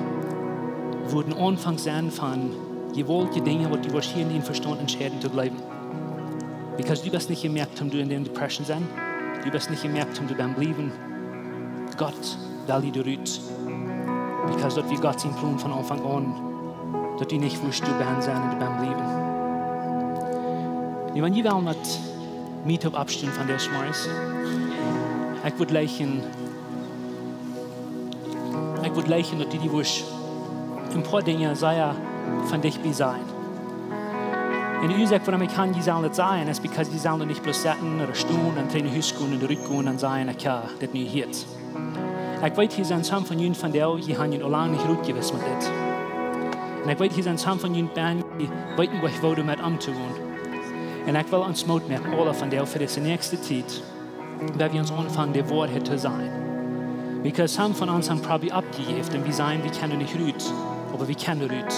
woat een Aunfank sennen von jewaultje Dinja, waut du woascht hia en dien Vestaunt entscheiden to jleewen. Because du best nich jemoakt, om doa en dän depression sennen. Du best nich jemoakt, om doa bennen bliewen. Gott well die doa rut. Because daut wia Gott sien Plon von Aunfank aun, daut du nich wurscht doa bennen sennen un doa bennen bliewen. Nu, wan jie wellen met mie toop oppstonen vondoag zemorjes, ekj wudd jleichen, ekj wudd jleichen, daut du die wurscht een poa Dinja sea von dichtbie seenen. Un de Uasoak, wuarom ekj han, jie sellen daut seenen, es because jie sellen nich bloos sitten ooda stonen un trigj no Hus gonen un rutgonen un sajen: "Ekj hab dit nu jehieet." Ekj weet, hia sent some von junt vondoag, jie han junt aul lang nich rutjewist met dit. Un ekj weet, hia sent some von junt bennen, jie weeten nich, woo doamet omtogonen. Un ekj well ons Moot moaken, aule vondoag, fa dise näakjste Tiet, wan wie ons aunfangen, de Woarheit to sajen. Because some von ons han probably oppjejäft un wie sajen, wie kjennen nich rut, oba wie kjennen rut.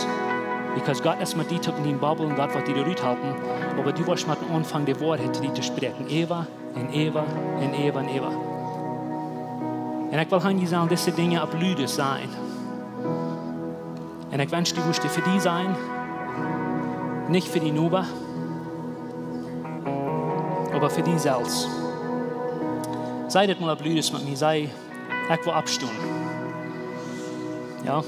Because Gott es met die toop en dän Babbel un Gott woat die doa rut halpen, oba du woascht motten aunfangen, de Woarheit to die to spräakjen. Äwa un äwa un äwa un äwa. Un ekj well han, jie sellen dise Dinja opp ludes sajen. Un ekj wensch, du wurscht dee fa die sajen, nich fa dien Noba, oba fa die selfst. Saj dit mol opp ludes met mie, saj: "Ekj well oppstonen." Jo?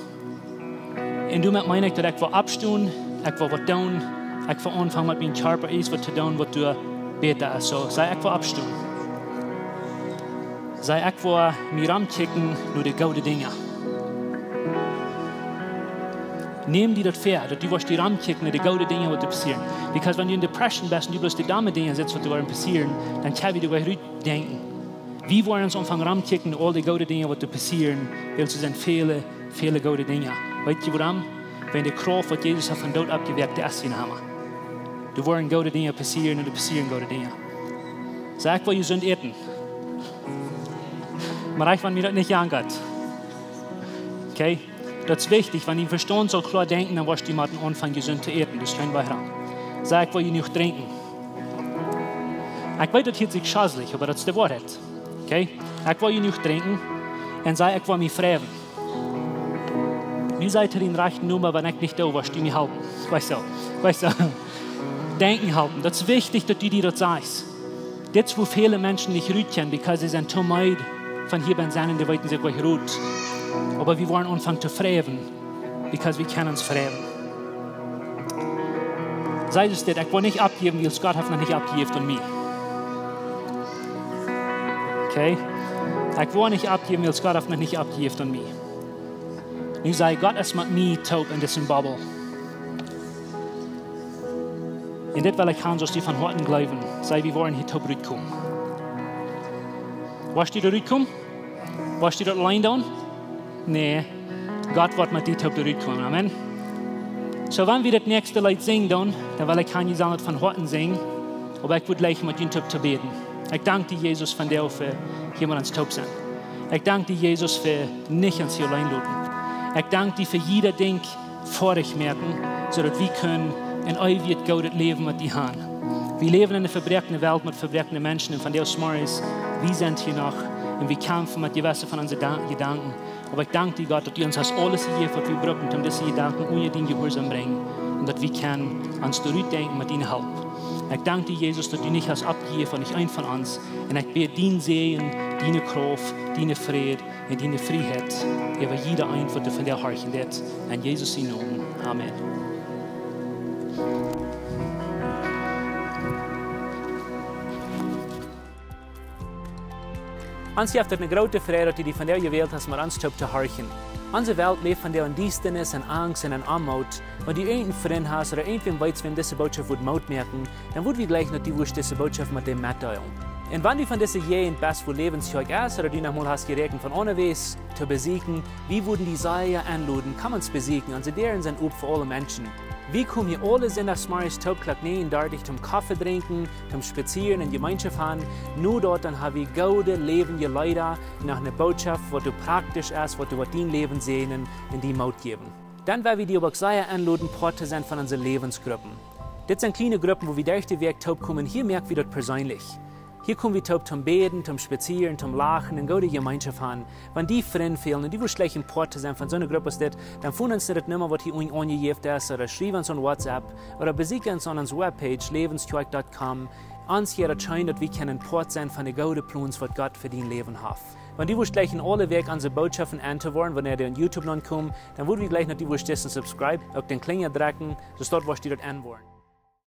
Un doamet meen ekj, daut ekj well oppstonen, ekj well waut doonen, ekj well aunfangen, met mienen Kjarpa irjent waut to doonen, waut doa bäta es. Soo, saj: "Ekj well oppstonen." Saj: "Ekj well mie romkjikjen no de goode Dinja." Nämm die daut väa, daut du woascht die romkjikjen no de goode Dinja, waut doa passieren. Because wan du en depression best un du bloos de domme Dinja sitst, waut doa woaren passieren, dan kjenn wie doa goanich rut denkjen. Wie woaren ons aunfangen romkjikjen no aul de goode Dinja, waut doa passieren, wiels doa sent väle, väle goode Dinja. Weet jie wuarom? Wäajen de Krauft, waut Jesus haft vom Doot oppjewakjt, dee es hia noch emma. Doa woaren goode Dinja passieren un doa passieren goode Dinja. Saj: "Ekj well jesunt äten." Mau rajcht, wan mie daut nich jankat. Okay? Daut es wichtich, wan dien Vestaunt saul kloa denkjen, dan woascht du motten aunfangen, jesunt to äten. Daut es kjeen Wajch rom. Saj: "Ekj well jenuach drinkjen." Ekj weet, daut hieet sikj schoslich, oba daut es de Woarheit. Okay? Ekj well jenuach drinkjen. Un saj: "Ekj well mie freiwen." Nu saj to dien rajchten Noba: "Wan ekj nich doo, woascht du mie halpen." Weetst du? Weetst du? Denkjen halpen. Daut es wichtich, daut du die daut sajchst. Dit es, woo väle Menschen nich rutkjennen, because see sent too meed von hia bennen sennen un dee weeten sikj nich rut. Oba wie woaren aunfangen to freiwen, because wie kjennen ons freiwen. Saj dus dit: "Ekj well nich oppjäwen, wiels Gott haft noch nich oppjejäft aun mie." Okay? "Ekj well nich oppjäwen, wiels Gott haft noch nich oppjejäft aun mie." Nu saj: "Gott es met mie toop en disen Babbel." Un dit well ekj han, soo aus du von Hoaten jleewen. Saj: "Wie woaren hia toop rutkomen." Woascht du doa rutkomen? Woascht du daut auleen doonen? Nä. Gott woat met die toop doa rutkomen. Amen. Soo, wan wie daut näakjste Leet sinjen doonen, dan well ekj han, jie sellen daut von Hoaten sinjen. Oba ekj wudd jleichen, met junt toop to bäden. Ekj dank die, Jesus, vondoag fa hia met ons toop sennen. Ekj dank die, Jesus, fa nich ons hia auleen loten. Ekj dank die fa jieda Dinkj foadich moaken, soo daut wie kjennen een eewjet goodet Läwen met die han. Wie läwen en eene vebroakne Welt met vebroakne Menschen un vondoag zemorjes, wie sent hia noch un wie kjamfen met jewesse von onse Da-, Jedanken. Oba ekj dank die, Gott, daut du ons hast aules jejäft, waut wie brucken, om dise Jedanken unja dien Jehuarsaum brinjen un daut wie kjennen ons doa rutdenkjen met diene Help. Ekj dank die, Jesus, daut du nich hast oppjejäft aun nich een von ons. Un ekj bäd dienen Säajen, diene Krauft, dienen Fräd un diene Frieheit äwa jieda een, waut doa vondoag horchen deit. En Jesus sienen Nomen. Amen. Ons jeft et eene groote Freid, daut du die vondoag jewält hast, met ons toop to horchen. Onse Welt läft vondoag en Diestanis, en Angst un en Oamoot. Wan du irjent een Frint hast ooda irjentwäm weetst, wäm dise Bootschoft wudd Moot moaken, dan wudd wie jleichen, daut du wurscht dise Bootschoft met däm metdeelen. Un wan du von dise Jäajent best, wua Läwens Kjoakj es, ooda du noch mol hast jeräakjent von aundawäajes to besieekjen, wie wudden die sea enloden, komm ons besieekjen. Onse Däaren sent op fa aule Menschen. Wie komen hia aule Sindachsmorjes toop Klock näajen dartich toom Koffe drinkjen, toom spazieren un Jemeenschoft han. No daut dan ha wie goode läwendje Leeda, noch ne Bootschoft, waut doa praktisch es, waut doa, waut dien Läwen säajnen un die Moot jäwen. Dan well wie die uk sea enloden, Poat to sennen von onse Läwensgruppen. Dit sent kjliene Gruppen, wua wie derch de Wäakj toop komen. Hia moak wie daut perseenlich. Hia kom wie toop toom bäden, toom spazieren, toom lachen un goode Jemeenschoft han. Wan die Frind fälen un du wurscht jleichen Poat to sennen von soone Grupp aus dit, dan foon ons no de Numma, waut hia unjen aunjejäft es, ooda schriew ons aun WhatsApp, ooda besieekj ons aun onse Webpage, läwenskjoakj dot com. Ons hia daut scheen, daut wie kjennen Poat sennen von de goode Plons, waut Gott fa dien Läwen haft. Wan du wurscht jleichen aule Wäakj onse Bootschoften en to woaren, wanea dee aun YouTube nopp komen, dan wudd wie jleichen, daut du wurscht disen subscribe, uk dän Klinja drekjen, soo daut wurscht du daut en woaren.